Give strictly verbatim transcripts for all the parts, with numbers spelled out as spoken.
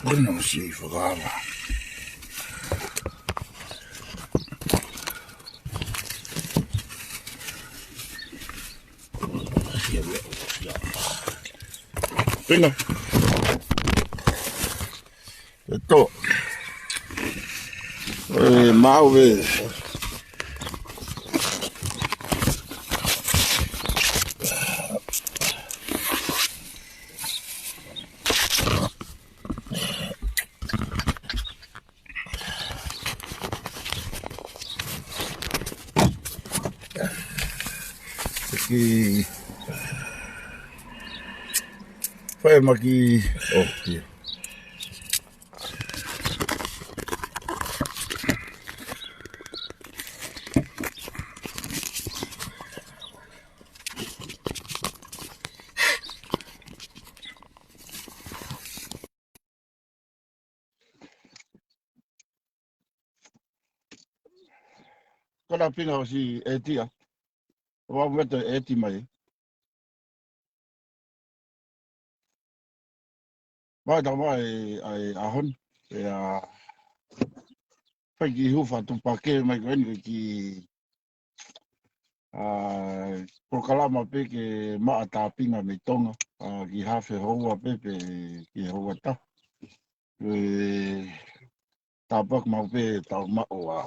Bueno, si fakaava. Pena. Eto. E mau e. Ki fai maki. Oh, yeah. Ko e ʻuhinga ʻosi ʻeti ʻa. ʻOua ʻe ʻeti mai. Mai tama e, ʻa e ʻaho ni. ʻE ʻa, fai ki he hū fakatupulaki mai ko eni ki ʻa, polokalama pē ke maʻu ʻa e tāpinga mei Tonga, ʻa, ki he hafe houa pē pe ki he houa taha. ʻE tāpuaki maʻu pē tau maʻu ʻa.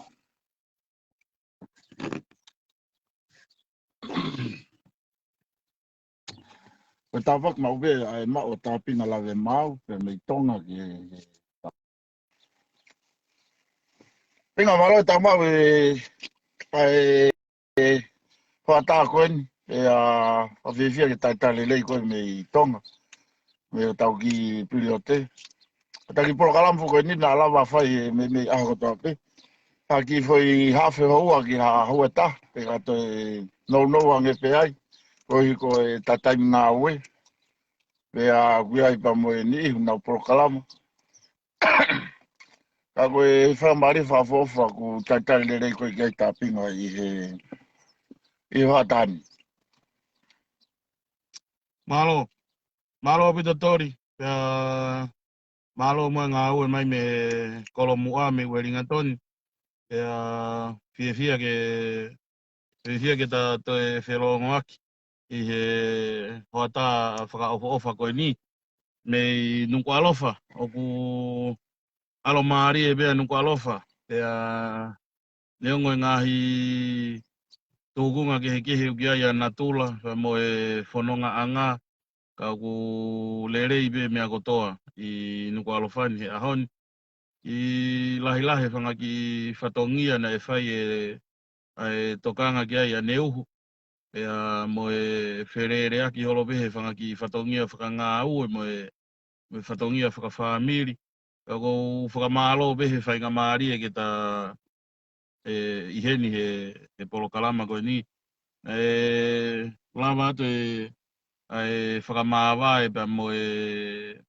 ʻE tāpuaki maʻu pē ʻa e maʻu ʻa e tāpinga lave maʻu pē mei Tonga ki he Pinga mālō e tau maʻu e, ʻa e, e, hoʻatā ko eni, ʻe ʻa, ʻa fiefia ke talitali lelei koe mei Tonga, mei hotau kiʻi piliote. Hotau kiʻi polokalama foki ko eni naʻa lava fai e mei, mei ʻaho kotoa pē. ʻA e kiʻi foʻi hafe houa ki ha houa ʻe taha, pea ka toe nounou ange pē ai, koeʻuhi ko e taimi ngāue. Pea ʻoku ʻi ai pea mo e niʻihi ʻenau polokalama. Ka ko e fakamālō fakaʻofoʻofa ʻoku talitali lelei koe ki ai tāpinga ʻi he, ʻi he hoʻatā ni. Mālō, mālō ʻaupito Tori, pea mālō mo e ngāue mai mei Kolomuʻa mei Uelingatoni, pea fiefia ke Fiefia ke ta toe felōngoaki ʻi he hoʻatā fakaʻofoʻofa ko eni mei Nukuʻalofa, ʻoku ʻalomālie pē ʻa Nukuʻalofa, pea neongo e ngaahi tūkunga kehekehe ʻoku ʻi ai ʻa natula, pea mo e fonongaʻanga, ka ʻoku lelei pē meʻa kotoa ʻi Nukuʻalofa ni he ʻaho ni. ʻI lahilahi e fanga kiʻi fatongia naʻe fai e, ʻa e tokanga ki ai ʻaneuhu. Pea mo e feleleʻaki holo pē he fanga kiʻi fatongia fakangāue mo e, mo e fatongia fakafāmili. Pea ʻoku ou fakamālō pē he faingamālie ke ta ʻi heni he, he polokalama ko eni. ʻE lava atu e, ʻa e fakamāvae pea mo e,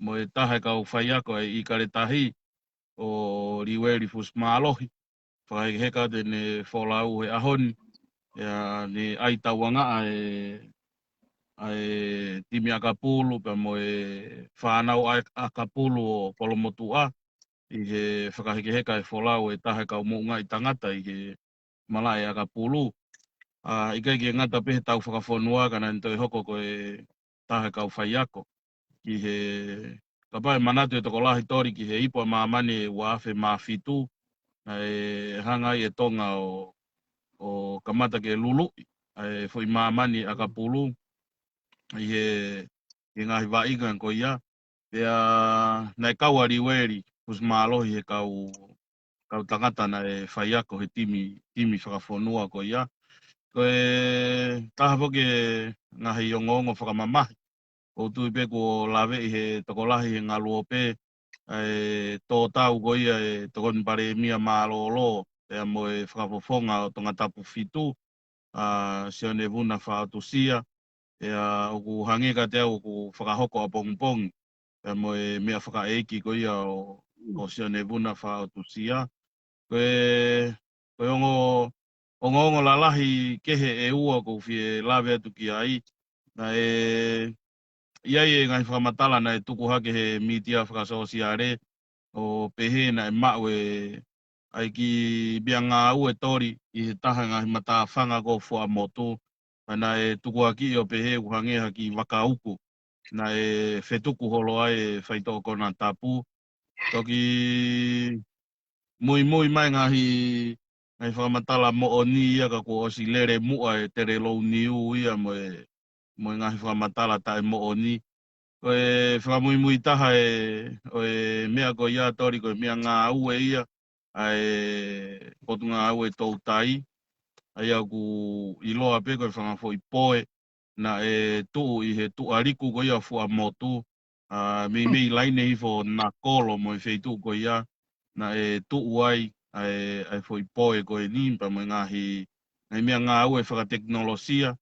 mo e taha e kau faiako ʻa e ʻIkale Tahi ʻo Liueli Fusimālohi. Fakahekeheka atu ʻene folau he ʻaho ni. ʻIa, ne ʻai tauangaʻa e, ʻa e timi ʻakapulu pea mo e fānau ʻa e ʻakapulu ʻo Kolomotuʻa ʻi he fakahekeheka e folau e taha e kau moʻungaʻi tangata ʻi he malaʻe ʻakapulu. ʻA, ʻikai ke ngata pē he tau fakafonua ka naʻa ne toe hoko ko e taha e kau faiako. Ki he, kapau ʻe manatu e tokolahi Tori ki he ipu ʻa māmani ʻe ua afe mā fitu, naʻe hanga ai e Tonga ʻo, ʻo kamata ke luluʻi ʻa e foʻi māmani ʻakapulu ʻi he, he ngaahi vaʻinga ko ia. Pea naʻe kau ʻa Liueli Fusimālohi he kau, kau tangata naʻe faiako he timi, timi fakafonua ko ia. Ko e taha foki e ngaahi ongoongo fakamamahi. ʻOku ou tui pē kuo laveʻi he tokolahi he ngaluope, ʻa e tō tau ko ia e Tokoni Palēmia mālōlō, pea mo e fakafofonga ʻo Tongatapu fitu, ʻa Sione Vuna Faʻotusia, pea ʻoku hangē kiate au ʻoku fakahoko ʻapongipongi, pea mo e meʻa fakaʻeiki ko ia ʻo, ʻo Sione Vuna Faʻotusia. Ko e, ko e ongo, ongoongo lalahi kehe ʻe ua ʻoku ou fie lave atu ki ai, naʻe ʻi ai e ngaahi fakamatala naʻe tuku hake he mītia fakasōsiale, ʻo pehē naʻe maʻu e ʻai ki meʻangāue Toli ʻi he taha e ngaahi matāfanga ko Fuaʻamotu, pea naʻe tukuakiʻi ʻo pehē ʻoku hangē ha kiʻi vaka uku naʻe fetuku holo ai e faitoʻo konatapu. Toki muimui mai ngaahi, ngaahi fakamatala moʻoni ia ka kuo ʻosi lele muʻa e telelou niu ia mo e, mo e ngaahi fakamatala taʻemoʻoni. Ko e fakamuimui taha e, ʻo e meʻa ko ia Toli ko e meʻangāue ia ʻa e Potungāue Toutai, ʻa ia ʻoku ʻiloa pē ko e fanga foʻi poe naʻe tuʻu ʻi he tuʻaliku ko ia Fuaʻamotu, ʻa, meimei laine hifo Nakolo mo e feituʻu ko ia naʻe tuʻu ai ʻa e, ʻa e foʻi poe ko eni pea mo e ngaahi, ngaahi meʻangāue fakatekinolosia,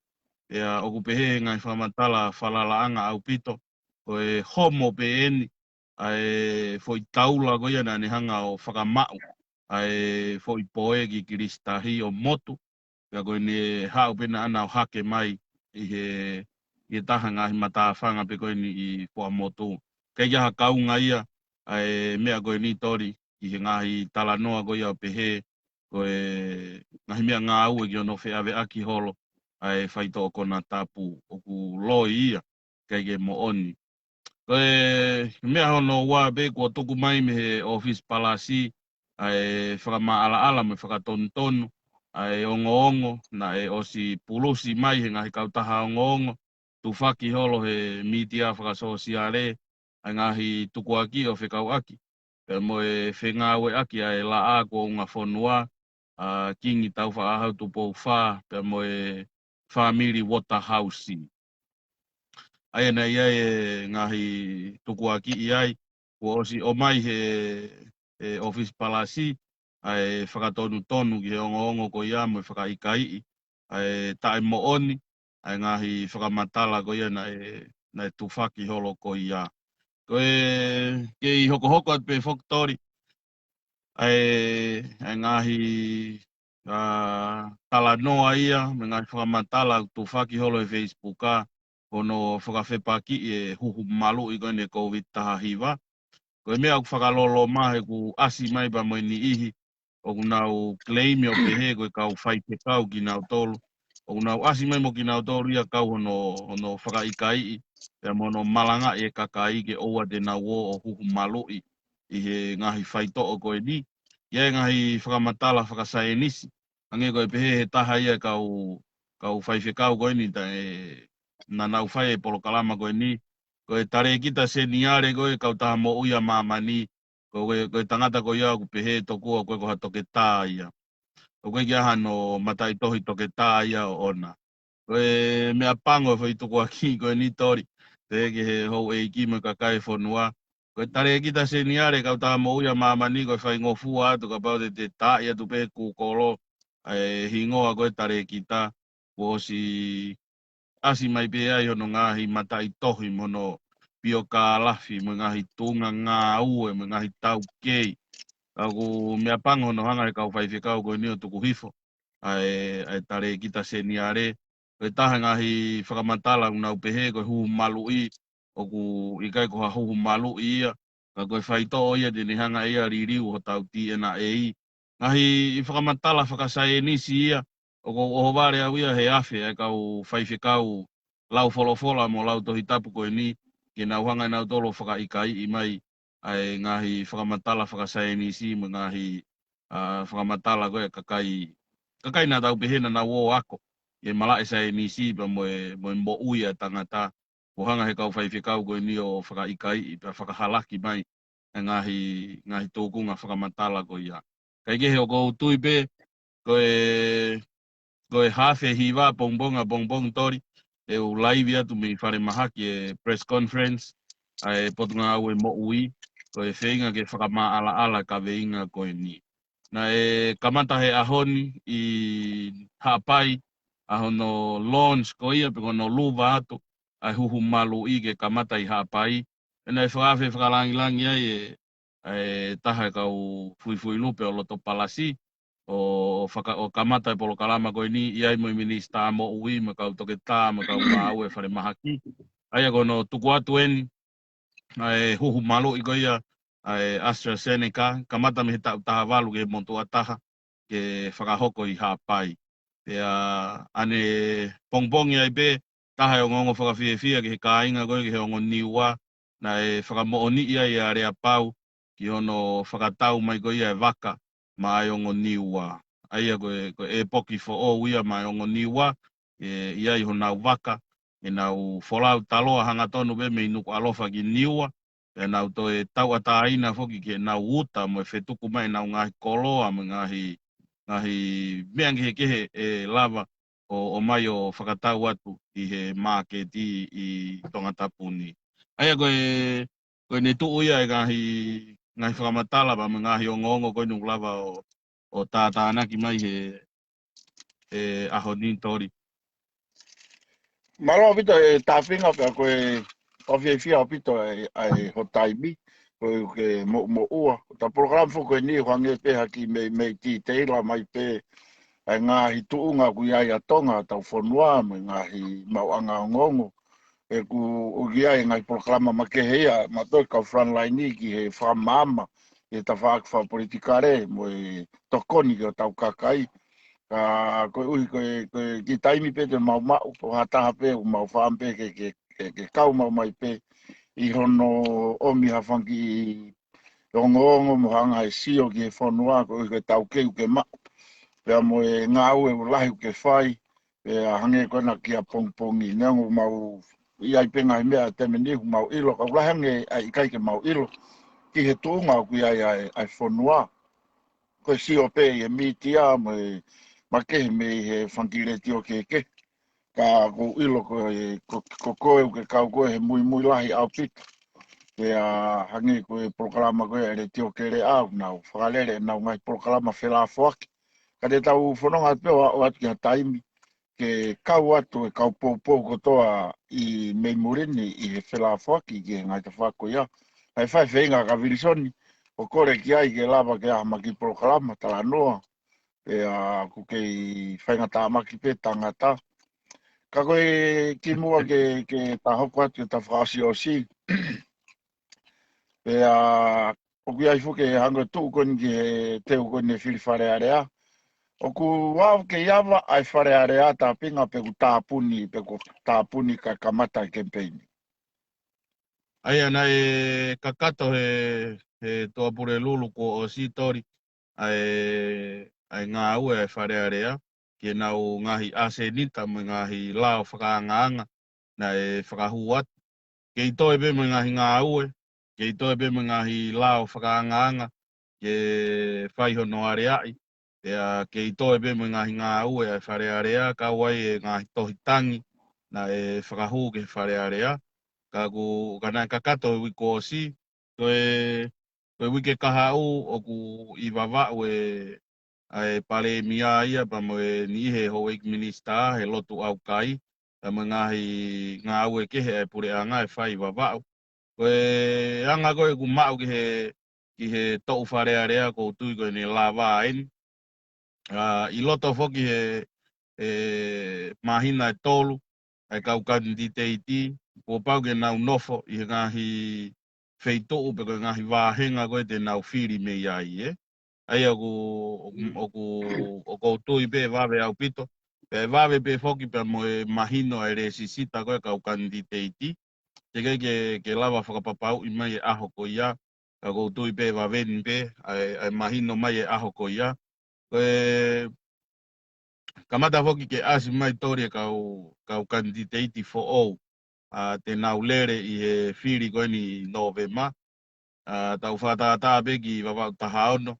ʻa ia ʻoku pehē he ngaahi fakamatala falalaʻanga ʻaupito, ko e homo pē eni ʻa e foʻi taula ko ia naʻa ne hanga ʻo fakamaʻu ʻa e foʻi poe ki Kilisitahi ʻo motu, pea ko ʻene haʻu pē naʻa na ʻo hake mai ʻi he, ʻi he taha ngaahi matāfanga pē ko eni ʻi Fuaʻamotu. ʻIkai ke ʻi ai ha kaunga ia ʻa e meʻa ko eni Toli ʻi he ngaahi talanoa ko ia ʻo pehē ko e ngaahi meʻangāue ki hono feʻaveʻaki holo ʻa e faitoʻo konatapu ʻoku loi ia, ʻikai ke moʻoni. Ko e meʻa hono ua pē kuo tuku mai mei he ʻōfisi palasi ʻa e fakamaʻalaʻala mo e fakatonutonu ʻa e ongoongo naʻe ʻosi pulusi mai he ngaahi kautaha ongoongo, tufaki holo he mītia fakasōsiale, ʻa e ngaahi tukuakiʻi ʻo fekauʻaki pea mo e fengāueʻaki ʻa e laʻā kuo ungafonua, ʻa Kingi Taufaʻāhau Tupou Fā pea mo e fāmili Waterhouse. ʻA ia naʻe ʻi ai e ngaahi tukuakiʻi ai, kuo ʻosi ʻomai he, he ʻōfisi palasi ʻa e fakatonutonu ki he ongoongo ko ia mo e fakaʻikaiʻi ʻa e taʻemoʻoni ʻa e ngaahi fakamatala ko ia naʻe, naʻe tufaki holo ko ia. Ko e kei hokohoko atu pē foki Toli ʻa e, ʻa e ngaahi, ʻa, talanoa ia mo e ngaahi fakamatala ʻoku tufaki holo he Facebook ʻa hono fakafepakiʻi e huhu maluʻi ko eni e Kōviti taha hiva. Ko e meʻa ʻoku fakaloloma he ʻoku ʻasi mai pea mo e niʻihi ʻoku nau claim ʻo pehē ko e kau faifekau kinautolu. ʻOku nau ʻasi mai mo kinautolu ia kau hono, hono fakaʻikaiʻi pea mo hono malangaʻi e kakai ke ʻoua te nau ō ʻo huhu maluʻi ʻi he ngaahi faitoʻo ko eni. ʻI ai e ngaahi fakamatala fakasaienisi, hangē ko e pehē he taha ia e kau, kau faifekau ko eni ta e, naʻa nau fai e polokalama ko eni, ko e talēkita seniale ko e Kautaha Moʻui ʻa Māmani, ko e, ko e tangata ko ia ʻoku pehē tokua ko e ko ha toketā ia. ʻOku ʻikai ke ʻi ai hano mataʻitohi toketā ia ʻoʻona. Ko e meʻapango e foʻi tukuakiʻi ko eni Toli, pehē ki he houʻeiki mo e kakai e fonua. Ko e talēkita seniale Kautaha Moʻui ʻa Māmani ko e faingofua atu kapau te te taaʻi atu pē Google ʻa e hingoa ko e talēkita, kuo ʻosi ʻasi mai pē ai hono ngaahi mataʻitohi mo hono piokālafi mo e ngaahi tuʻunga ngāue mo e ngaahi taukei. Ka ʻoku meʻapango hono hanga he kau faifekau ko eni ʻo tuku hifo ʻa e, ʻa e talēkita seniale. Ko e taha e ngaahi fakamatala ʻoku nau pehē ko e huhu maluʻi, ʻoku ʻikai ko ha huhu maluʻi ia, ka ko e faitoʻo ia te ne hanga ʻe ia ʻo liliu hotau DNA. Ngaahi fakamatala fakasaienisi ia, ʻoku ou ʻohovale au ia he afe ʻa e kau faifekau lau folofola mo lau Tohi Tapu ko eni, ke nau hanga ʻe nautolu ʻo fakaʻikaiʻi mai ʻa e ngaahi fakamatala fakasaienisi mo e ngaahi, ʻa, fakamatala ko e kakai, kakai naʻa tau pehē naʻa nau ō ʻo ako ʻi he malaʻe saienisi pea mo e, mo e moʻui ʻa e tangata, kuo hanga he kau faifekau ko eni ʻo fakaʻikaiʻi pea fakahalaki mai e ngaahi, ngaahi tūkunga fakamatala ko ia. Kae kehe ʻoku ou tui pē, ko e, ko e haafe hiva pongipongi ʻapongipongi Toli, ʻe u laivi atu mei falemahaki e press conference ʻa e Potungāue Moʻui, ko e feinga ke fakamaʻalaʻala e kaveinga ko eni. Naʻe kamata he ʻaho ni ʻi Haʻapai ʻa hono launch ko ia pe ko hono luva atu ʻa e huhu maluʻi ke kamata ʻi Haʻapai. Pea naʻe fakaafe fakalāngilangi ai e, e taha e kau fuifui lupe ʻo loto palasi, ʻo faka-, ʻo kamata e polokalama ko eni, ʻi ai mo e Minisitā Moʻui, mo e kau toketā, mo e kau ngāue falemahaki. ʻA ia ko hono tuku atu eni, ʻa e huhu maluʻi ko ia, ʻa e AstraZeneca, kamata mei he taʻu taha valu ki he motuʻa taha, ke fakahoko ʻi Haʻapai. Pea ʻanepongipongi ai pē, taha e ongoongo fakafiefia ki he kāinga ko ē ki he ongo Niua, naʻe fakamoʻoniʻi ai ʻa e aleapau ki hono fakatau mai ko ia e vaka maʻa e ongo Niua. ʻA ia ko e, ko e ʻepoki foʻou ia maʻa e ongo Niua, ʻe ʻi ai honau vaka, ʻenau folau taloa hangatonu pē mei Nukuʻalofa ki Niua, pea nau toe tauʻatāina foki ke nau uta mo e fetuku mai ʻenau ngaahi koloa mo e ngaahi, ngaahi meʻa kehekehe ʻe lava ʻo, ʻomai ʻo fakatau atu ʻi he māketi ʻi Tongatapu ni. ʻA ia ko e, ko ʻene tuʻu ia e ngaahi, ngaahi fakamatala pea mo e ngaahi ongoongo ko eni ʻoku lava ʻo, ʻo tātānaki mai he, he ʻaho ni, Toli. Mālō ʻaupito e Tāpinga pea ko e fakafiefia ʻaupito ʻa e, ʻa e ho taimi, ko e ke moʻumoʻua. Ko ʻeta polokalama foki ko eni ʻoku hangē pē ha kiʻi meimei titeila mai pē ʻa e ngaahi tuʻunga ʻoku ʻi ai ʻa Tonga, ʻetau fonua, mo e ngaahi maʻuʻanga ongoongo. ʻOku, ʻoku ʻi ai e ngaahi polokalama makehe ia, maʻa e kau frontline ki he fakamaama, ʻi he tafaʻaki fakapolitikale, mo e tokoni ki hotau kakai. Ka koeʻuhi ko e, ko e kiʻi taimi pē te mau maʻu, ko ha taha pē, ʻoku mau fakaʻamu pē ke, ke, ke, ke kau maʻu mai pē ʻi hono ʻomi ha fanga kiʻi ongoongo mo ha ngaahi sio ki he fonua, koeʻuhi ko ʻetau kei ʻoku ke maʻu. Pea mo e ngāue ʻoku lahi ʻoku ke fai, pea hangē ko ena ki ʻapongipongi. Neongo ʻoku mau ʻi ai pē ngaahi meʻa te meni ʻoku mau ʻilo, ka ʻoku lahi ange ʻa e ʻikai ke mau ʻilo ki he tuʻunga ʻoku ʻi ai ʻa e, ʻa e fonua. Ko e sio pē ʻi he mītia mo e makehe mei he fanga kiʻi letiō kehekehe. Ka ʻoku ou ʻilo ko e, ko, ko koe ʻoku ke kau ko ē he muimui lahi ʻaupito. Pea hangē ko e polokalama ko ē ʻa e Letiō Keleʻa, ʻoku nau fakalele ʻenau ngaahi polokalama felāfoaki. Ka te tau fononga atu pē ʻo aʻu atu ki ha taimi ke kau atu e kau poupou kotoa ʻi mei muli ni ʻi he felāfoaki ki he ngaahi tafaʻaki ko ia. Naʻe fai e feinga kia Vilisoni ʻo kole ki ai ke lava ke ʻai ha kiʻi polokalama talanoa. Pea ʻoku kei faingataʻa mai pē tangata. Ka ko e kimuʻa ke, ke ta hoko atu ke ta fakaʻosiʻosi. Pea ʻoku ʻi ai foki e hangē tuʻu ko eni ki he teu ko eni e fili Fale Alea. ʻOku ʻalu ke ava ʻa e Fale Alea Tāpinga pe ʻoku tāpuni, pe ʻoku tāpuni kae kamata e kemipeini. ʻA ia naʻe kakato he, he Toʻa Pulelulu kuo ʻosi, Toli, ʻa e, ʻa e ngāue ʻa e Fale Alea, ki heʻenau ngaahi ʻasenita mo e ngaahi lao fakaangaanga naʻe fakahū atu. Kei toe pē mo e ngaahi ngāue, kei toe pē mo e ngaahi lao fakaangaanga ke fai hono aleaʻi, pea kei toe pē mo e ngaahi ngāue ʻa e Fale Alea, kau ai e ngaahi tohi tangi naʻe fakahū ki he Fale Alea. Ka ʻoku, ka naʻe kakato he uike kuo ʻosi, ko e, ko e uike kahaʻu ʻoku ʻi Vavaʻu e, ʻa e Palēmia ia pea mo e niʻihi e houʻeiki minisitā he lotu ʻaukai, pea mo e ngaahi ngāue kehe ʻa e puleʻanga ʻe fai ʻi Vavaʻu. Ko e anga ko ē ʻoku maʻu ki he, ki he toʻu Fale Alea ʻoku ou tui ko ʻene lava eni. ʻA, ʻi loto foki he, e, māhina ʻe tolu, ʻa e kau kanititeiti, kuo pau ke nau nofo ʻi he ngaahi feituʻu pe ko e ngaahi vāhenga ko ē te nau fili mei ai, ē. ʻA ia ʻoku, ʻoku, ʻoku, ʻoku ou tui pē ʻe vave ʻaupito. Pea ʻe vave pē foki pea mo e mahino ʻa e lēsisita ko ē kau kanititeiti. Teʻeki ke, ke lava fakapapauʻi mai e ʻaho ko ia. Ka ʻoku ou tui pē ʻe vave ni pē, ʻa e, ʻa e mahino mai e ʻaho ko ia. Ko e kamata foki ke ʻasi mai Toli e kau, kau kanititeiti foʻou, ʻa, te nau lele ʻi he fili ko eni ʻi Nōvema. ʻA, tau fakatātā pē ki Vavaʻu taha ono.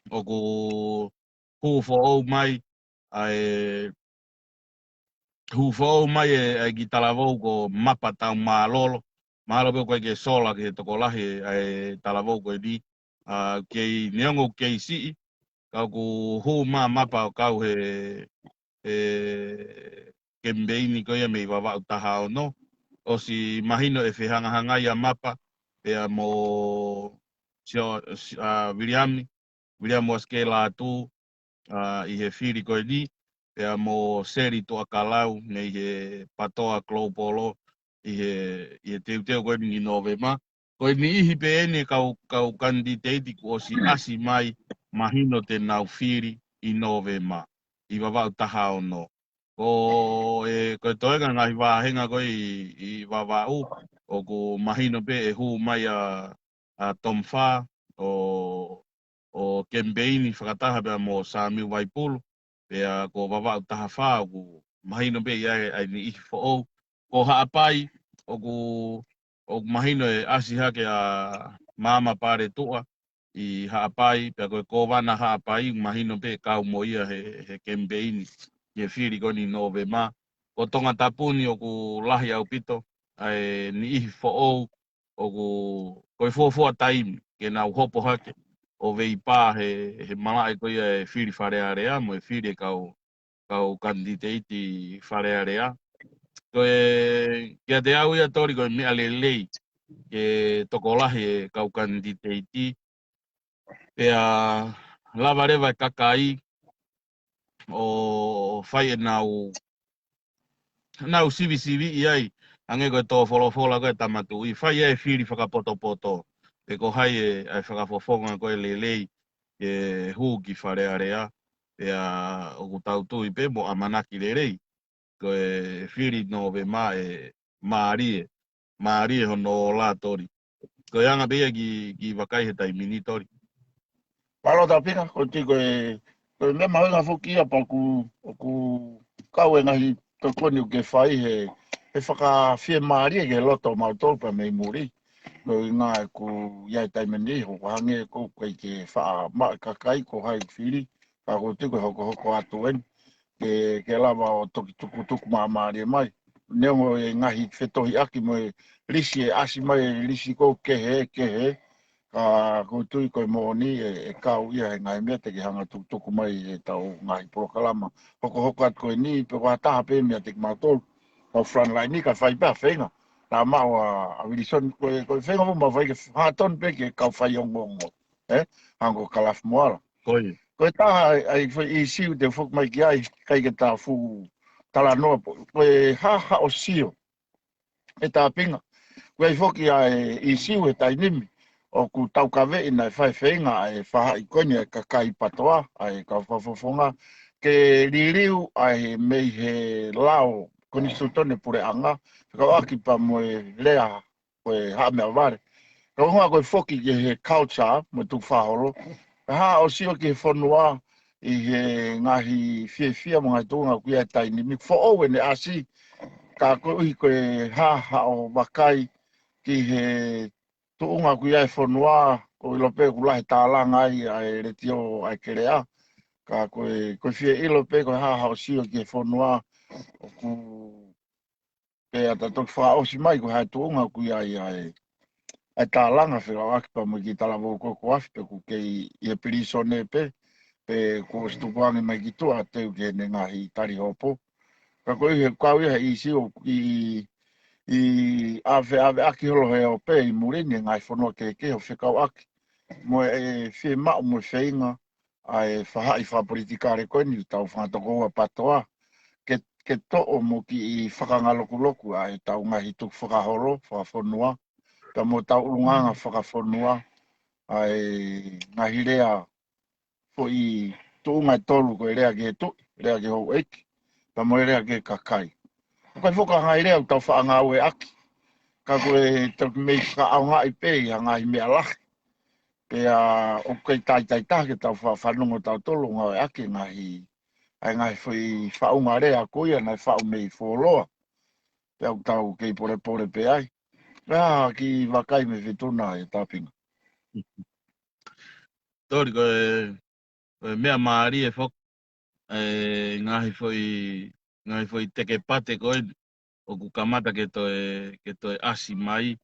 ʻOku hū foʻou mai, ʻa e, hū foʻou mai e, e kiʻi talavou ko Mapa Taumālolo. Mahalo pē ʻoku ʻikai ke sola ki he tokolahi ʻa e talavou ko eni. ʻA, kei neongo kei siʻi, ka ʻoku hū mai ʻa Mapa ʻo kau he, he kemipeini ko ia mei Vavaʻu taha ono. ʻOsi mahino ʻe fehangahangai ʻa Mapa, pea mo Sio, si-, ʻa, Viliami, Viliami Uasikela atu, ʻa, ʻi he fili ko eni, pea mo Seli Tuʻakalau mei he Patoa Global, ʻi he, ʻi he teuteu ko eni ʻi Nōvema. Ko e niʻihi pē eni kau, kau kanititeiti kuo ʻosi ʻasi mai, mahino te nau fili ʻi Nōvema, ʻi Vavaʻu taha ono. Ko e, ko e toenga ngaahi vāhenga ko ē ʻi, ʻi Vavaʻu, ʻoku mahino pē ʻe hū mai ʻa, ʻa Tom Fā, ʻo, ʻo kemipeini fakataha pea mo Sāmiu Vaipulu, pea ko Vavaʻu taha fā ʻoku mahino pē ʻi ai ʻa e niʻihi foʻou. Ko Haʻapai, ʻoku, ʻoku mahino ʻe ʻasi hake ʻa Maama Paletuʻa ʻi Haʻapai, pea ko e kōvana Haʻapai, mahino pē kau mo ia he, he kemipeini, he fili ko eni Nōvema. Ko Tongatapu ni ʻoku lahi ʻaupito ʻa e niʻihi foʻou, ʻoku, ko e fuofua taimi ke nau hopo hake ʻo veipā he, he malaʻe ko ia e fili Fale Alea, mo e fili e kau, kau kanititeiti Fale Alea. Ko e, kiate au ia Toli ko e meʻa lelei ke tokolahi e kau kanititeiti, pea lava leva e kakai ʻo fai ʻenau, nau sivisiviʻi ai, hangē ko e tō folofola ko e Tama Tuʻi, fai e fili fakapotopoto, pe ko hai e, ʻa e fakafofonga ko e lelei, ke hū ki Fale Alea, pea ʻoku tau tui pē mo ʻamanaki lelei, ko e fili Nōvema ʻe mālie, mālie hono ola Toli. Ko e anga pē ia ki, ki vakai he taimi ni Toli. Mālō Tāpinga, ko e tui ko e, ko e meʻa mahuʻinga foki ia pea ʻoku, ʻoku kau e ngaahi tokoni ʻoku ke fai he, he fakafiemālie ki he loto ʻo mautolu pea mei muli. Ko e ʻuhinga ʻoku ʻi ai e taimi ni, ʻoku hangē ʻoku ʻikai ke faʻa maʻu e kakai ko hai fili, ka ko e tui ko e hokohoko atu eni ke, ke lava ʻo toki tukutuku māmālie mai. Neongo e ngaahi fetohiʻaki mo e lisi ʻe ʻasi mai, e lisi ko ē kehekehe, ka ko e tui ko e moʻoni ʻe, ʻe kau ia he ngaahi meʻa te ke hanga tukutuku mai he tau ngaahi polokalama hokohoko atu ko eni, pe ko ha taha pē meiate kimautolu, tau frontline ni ka fai pē ha feinga. Naʻa maʻu ʻa, ʻa Wilson ko e, ko e feinga mo ma fai ke hā tonu pē ke kau faiongoongo. ʻE? Hangē ko Kalafi Moala. Ko ia. Ko e taha ʻa e, ʻa e foʻi ʻīsiu te u foki mai ki ai, ʻikai ke ta fuʻu talanoa pē. Ko e hā haʻo sio ʻe Tāpinga. Ko e foki ʻa e ʻīsiu he taimi ni, ʻoku taukaveʻi naʻe fai e feinga ʻa e faʻahi ko eni ʻa e kakai PATOA, ʻa e kau fakafofonga, ke liliu ʻa e mei he lao konisitūtone puleʻanga, fekauʻaki pea mo e lea ko e haʻa meʻavale. Ka ʻuhinga ko e foki ki he culture mo e tukufakaholo. Ka hā haʻo sio ki he fonua ʻi he ngaahi fiefia mo e ngaahi tuʻunga ʻoku ʻi ai he taimi ni, foʻou ʻene ʻasi, ka koeʻuhi ko e hā haʻo vakai ki he tuʻunga ʻoku ʻi ai e fonua, ʻoku ʻilo pē ʻoku lahi e tālanga ai ʻa e letiō ʻa e kelea. Ka ko e, ko e fie ʻilo pē ko e hā haʻo sio ki he fonua ʻoku pea ta toki fakaʻosi mai ko e hā e tuʻunga ʻoku ʻi ai ʻa e, ʻa e tālanga fekauʻaki pea mo e kiʻi talavou ko ē ko Afi pe ʻoku kei ʻi he pilīsone pē, pe kuo ʻosi tukuange mai ki tuʻa teu ki heʻene ngaahi tali hopo. Ka koeʻuhi he kau ia he ʻīsiu ʻi, ʻi ʻave, ʻaveʻaki holo he ʻope ʻi muli ni e ngaahi fonua kehekehe ʻo fekauʻaki mo e fiemaʻu mo e feinga ʻa e faʻahi fakapolitikale ko eni ʻoku tau fanga tokoua PATOA, ke, ke toʻo mo kiʻi fakangalokuloku ʻa e tau ngaahi tukufakaholo fakafonua, pea mo e tau ʻulungaanga fakafonua, ʻa e ngaahi lea foʻi tuʻunga ʻe tolu ko e lea ki he tuʻi, lea ki he houʻeiki, pea mo e lea ki he kakai. ʻOku ʻi ai foki e ngaahi lea ʻoku tau faʻa ngāueʻaki, ka ko e toki mei fakaʻaongaʻi pē ʻi ha ngaahi meʻa lahi. Pea ʻoku kei taitai taha ke tau faʻa fanongo tautolu ʻo ngāueʻaki e ngaahi, ʻa e ngaahi foʻi faʻunga lea ko ia naʻe faʻu mei fuoloa. Pea ʻoku tau kei polepole pē ai. Pea kiʻi vakai mei Fetuna ʻe Tāpinga. Toli ko e, ko e meʻa mālie foki, e ngaahi foʻi, ngaahi foʻi teke pate ko ē ʻoku kamata ke toe, ke toe ʻasi mai.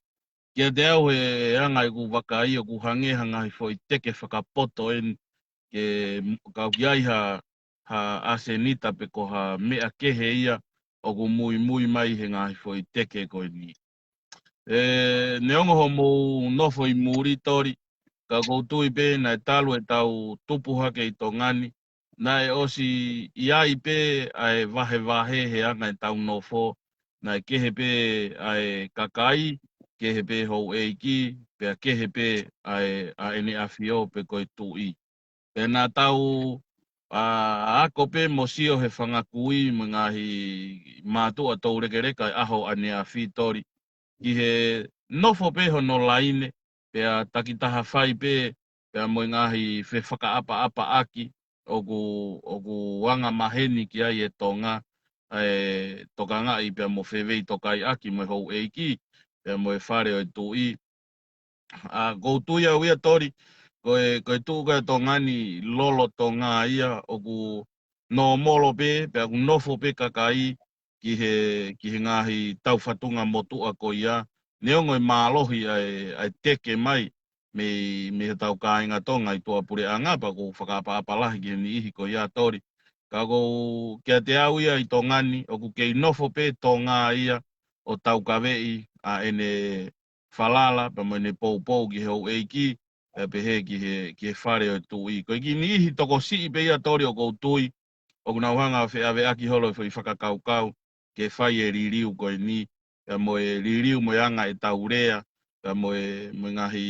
Kiate au he anga ʻeku vakai ʻoku hangē ha ngaahi foʻi teke fakapoto eni ke m-, kau ki ai ha, ha ʻasenita pe ko ha meʻa kehe ia ʻoku muimui mai he ngaahi foʻi teke ko eni. E, neongo hoʻomou nofo ʻi muli Toli, ka ʻoku ou tui pē naʻe talu e tau tupu hake ʻi Tonga ni, naʻe ʻosi ʻi ai pē ʻa e vahevahe he anga e tau nofo, naʻe kehe pē ʻa e kakai, kehe pē houʻeiki, pea kehe pē ʻa e, ʻa ʻEne ʻAfio pe ko e Tuʻi. Pea naʻa tau, ʻa, ako pē mo sio he fanga kui mo e ngaahi mātuʻa toulekeleka ʻi he ʻaho ʻaneafi, Toli, ki he nofo pē hono laine, pea takitaha fai pē, pea mo e ngaahi fefakaʻapaʻapaʻaki ʻoku, ʻoku anga maheni ki ai e Tonga, ʻa e tokangaʻi pea mo feveitokaiʻaki mo e houʻeiki, pea mo e fale ʻo e Tuʻi. ʻA, ʻoku ou tui au ia, Toli, ko e, ko e tuʻu ko ē ʻa Tonga ni lolotonga ia ʻoku nōmolo pē, pea ʻoku nofo pē kakai ki he, ki he ngaahi taufatunga motuʻa ko ia, neongo e mālohi ʻa e, ʻa e teke mai mei, mei heʻetau kāinga Tonga ʻi tuʻapuleʻanga, pea ʻoku ou fakaʻapaʻapa lahi ki he niʻihi ko ia, Toli. Ka ʻoku ou, kiate au ia ʻi Tonga ni, ʻoku kei nofo pē Tonga ia ʻo taukaveʻi ʻa ʻene falala, pea mo ʻene poupou ki he houʻeiki, pea pehē ki he, ki he fale ʻo e Tuʻi. Ko e kiʻi niʻihi tokosiʻi pē ia, Toli, ʻoku ou tui ʻoku nau hanga ʻo feʻaveʻaki holo e foʻi fakakaukau ke fai e liliu ko eni, pea mo e liliu mo e anga ʻetau lea, pea mo e, mo e ngaahi,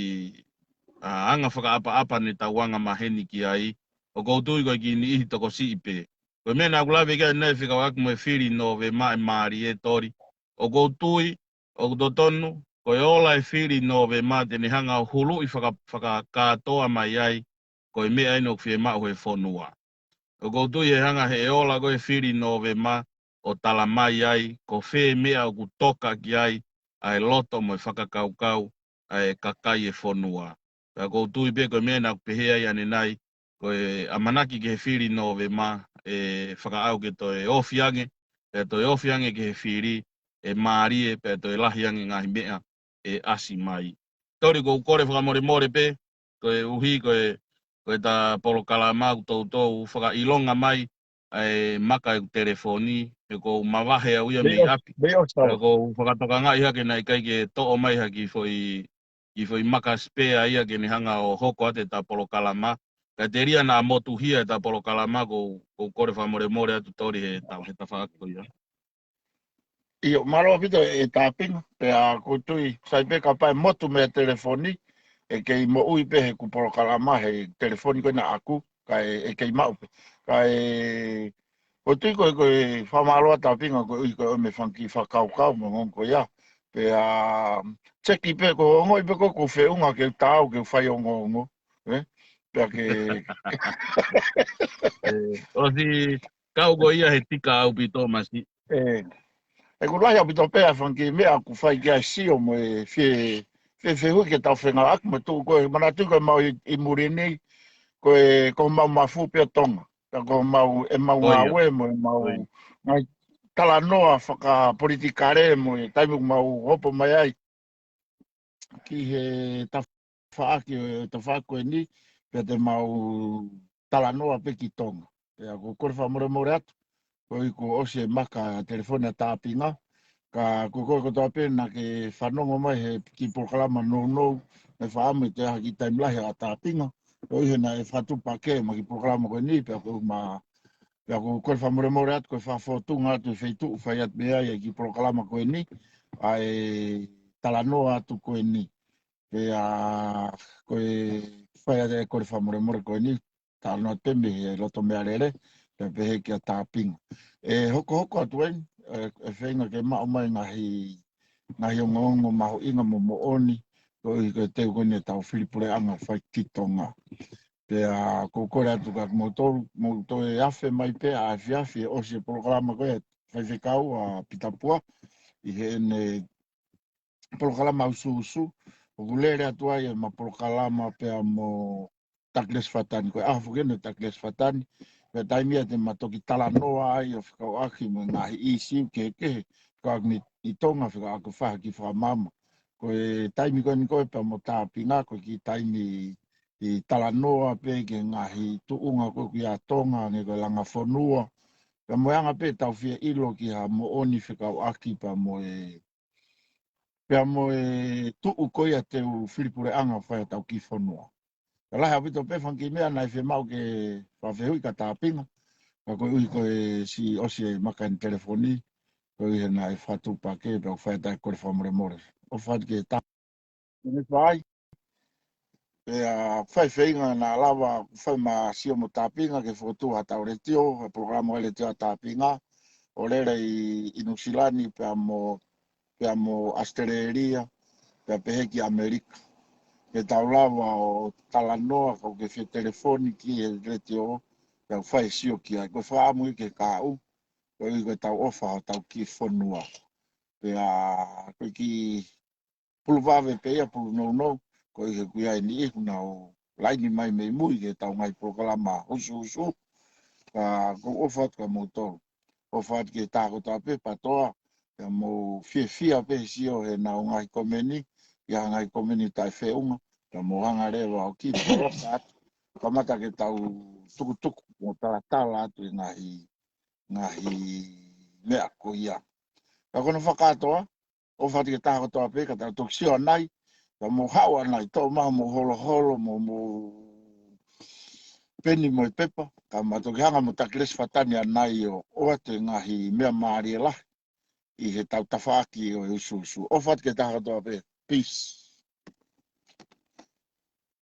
ʻa, anga fakaʻapaʻapa ne tau anga maheni ki ai. ʻOku ou tui ko e kiʻi niʻihi tokosiʻi pē. Ko e meʻa naʻa ku lave ki ai ʻanenai fekauʻaki mo e fili Nōvema, ʻe mālie, Toli. ʻOku ou tui ʻoku totonu, ko e ola e fili Nōvema te ne hanga ʻo huluʻi faka-, fakakātoa mai ai, ko e meʻa eni ʻoku fiemaʻu he fonua. ʻOku ou tui ʻe hanga he ola ko e fili Nōvema ʻo tala mai ai, ko fē meʻa ʻoku toka ki ai ʻa e loto mo e fakakaukau ʻa e kakai e fonua. Pea ʻoku ou tui pē ko e meʻa naʻa ku pehē ai ʻanenai, ko e ʻamanaki ki he fili Nōvema ʻe fakaʻau ke toe ofi ange, pea toe ofi ange ki he fili ʻe mālie, pea toe lahi ange ngaahi meʻa ʻe ʻasi mai. Toli, ʻoku ou kole fakamolemole pē, koeʻuhi ko e, ko e ta polokalama ʻoku toutou fakaʻilonga mai ʻa e maka ʻeku telefoni, he ʻoku ou mavahe au ia mei ʻapi. Pea ʻoku ou fakatokangaʻi hake naʻe ʻikai ke toʻo mai ha kiʻi foʻi, kiʻi foʻi maka spare ia ke ne hanga ʻo hoko atu e ta polokalama. Ka telia naʻa motuhia e ta polokalama, ʻoku ou, ʻoku ou kole fakamolemole atu, Toli, he ta, he tafaʻaki ko ia. ʻIo, mālō ʻaupito e Tāpinga, pea ʻoku ou tui, sai pē kapau ʻe motu mei he telefoni, ʻe kei moʻui pē he ʻeku polokalama he telefoni ko ē naʻaku, kae, ʻe kei maʻu pē. Kae, ʻoku ou tui ko e, ko e fakamālō atu Tāpinga koeʻuhi ko e ʻomai e fanga kiʻi fakakaukau mo e ongoongo ko ia. Pea, seki pē ko e ongoʻi pē ko ē ʻoku ou feʻunga ke u taau ke u fai ongoongo. ʻE? Pea ke ʻE, ʻosi kau ko ia he tika ʻaupito, Masi. ʻE, ʻoku lahi ʻaupito pē ʻa e fanga kiʻi meʻa ʻoku fai ki ai e sio mo e fie, fie fehuʻi ke tau fengāueʻaki mo e tuʻu ko ē, manatuʻi ko ʻemau ʻi, ʻi muli ni, ko e, ko homau mafu pē ʻa Tonga. Pea ko homau, ʻemau ngāue mo ʻemau ngaahi talanoa fakapolitikale mo e taimi ʻoku mau hopo mai ai ki he tafaʻaki, tafaʻaki ko eni, pea te mau talanoa pē ki Tonga. Pea ʻoku ou kole fakamolemole atu, koeʻuhi kuo ʻosi e maka telefoni ʻa Tāpinga. Ka ko e, ko e kotoa pē naʻa ke fanongo mai he kiʻi polokalama nounou, naʻe fakaʻamu ʻe toe ʻi ai ha kiʻi taimi lahi ʻa Tāpinga. Koeʻuhi he naʻe fakatupu hake ʻema kiʻi polokalama ko eni, pea ʻoku ma, pea ʻoku ou kole fakamolemole atu, ko e fakafōtunga atu e feituʻu fai atu mei ai e kiʻi polokalama ko eni, ʻa e talanoa atu ko eni. Pea ko e fai atu e kole fakamolemole ko eni, talanoa atu mei he loto meʻalele, pea pehē kia Tāpinga. ʻE hokohoko atu eni, ʻe, ʻe feinga ke maʻu mai ngaahi, ngaahi ongoongo mahuʻinga mo moʻoni, koeʻuhi ko e teu ko eni ʻetau fili puleʻanga fai ki Tonga. Pea ʻoku ou kole atu kia kimoutolu, mou toe afe mai pē ʻa e efiafi ʻe ʻosi e polokalama ko ē, faifekau ʻa Pita Pua, ʻi heʻene polokalama usuusu, ʻoku lele atu ai ʻema polokalama pea mo Takilesi Fatani, ko e ʻaho foki eni ʻo Takilesi Fatani, pea taimi ia te ma toki talanoa ai ʻo fekauʻaki mo e ngaahi ʻīsiu kehekehe, fekauʻaki mei ʻi Tonga, fekauʻaki fai ha kiʻi fakamaama. Ko e taimi ko eni ko ē pea mo Tāpinga, ko e kiʻi taimi ʻi talanoa pē ki he ngaahi tuʻunga ko ē ʻoku ʻi ai ʻa Tonga, hangē ko e langa fonua. Pea mo e anga pē ʻetau fie ʻilo ki ha moʻoni fekauʻaki pea mo e, pea mo e tuʻu ko ia ʻetau fili puleʻanga fai ʻetau kiʻi fonua. Ka lahi ʻaupito pē fanga kiʻi meʻa naʻe fiemaʻu ke fakafehuʻi kia Tāpinga. Ka koeʻuhi ko e siʻi ʻosi e maka ʻene telefoni, Ko ia naʻe fatu pake, pea ʻoku fai ʻetau kole fakamolemole. ʻOfa atu ki he taha. Ko ʻene fai. Pea fai feinga naʻa lava, fai mai sio mo Tāpinga ke fokotuʻu haʻatau letiō, ha polokalama ʻa e letiō ʻa Tāpinga, ʻo lele ʻi, ʻi Nuʻusila ni pea mo, pea mo ʻAositelēlia, pea pehē ki ʻAmelika. Ke tau lava ʻo talanoa, kau ke fie telefoni ki he letiō, pea fai sio ki ai. Ko e fakaʻamu ia ke kaʻu, koeʻuhi ko ʻetau ʻofa hotau kiʻi fonua. Pea ko e kiʻi pulu vave pē ia, pulu nounou, koeʻuhi he ʻoku ʻi ai e niʻihi ʻoku nau laini mai mei mui ki heʻetau ngaahi polokalama husuhusu. Ka ʻoku ou ʻofa atu kia moutolu. ʻOfa atu ki he taha kotoa pē, PATOA, pea mou fiefia pē he sio heʻenau ngaahi komeni, ʻi ai ha ngaahi komeni taʻefeʻunga, pea mou hanga leva ʻo kiʻi poloka atu. Kamata ke tau tukutuku, mo talatala atu e ngaahi, ngaahi meʻa ko ia. Ka ko hono fakakātoa, ʻofa atu ki he taha kotoa pē, ka tau toki sio ʻanai, ka mou haʻu ʻanai, toʻo mai hoʻomou holoholo, mo, mo peni mo e pepa, ka mau toki hanga mo Takilesi Fatani ʻanai ʻo, ʻoatu e ngaahi meʻa mālie lahi, ʻi heʻetau tafaʻaki ʻo e husuhusu. ʻOfa atu ki he taha kotoa pē. Peace.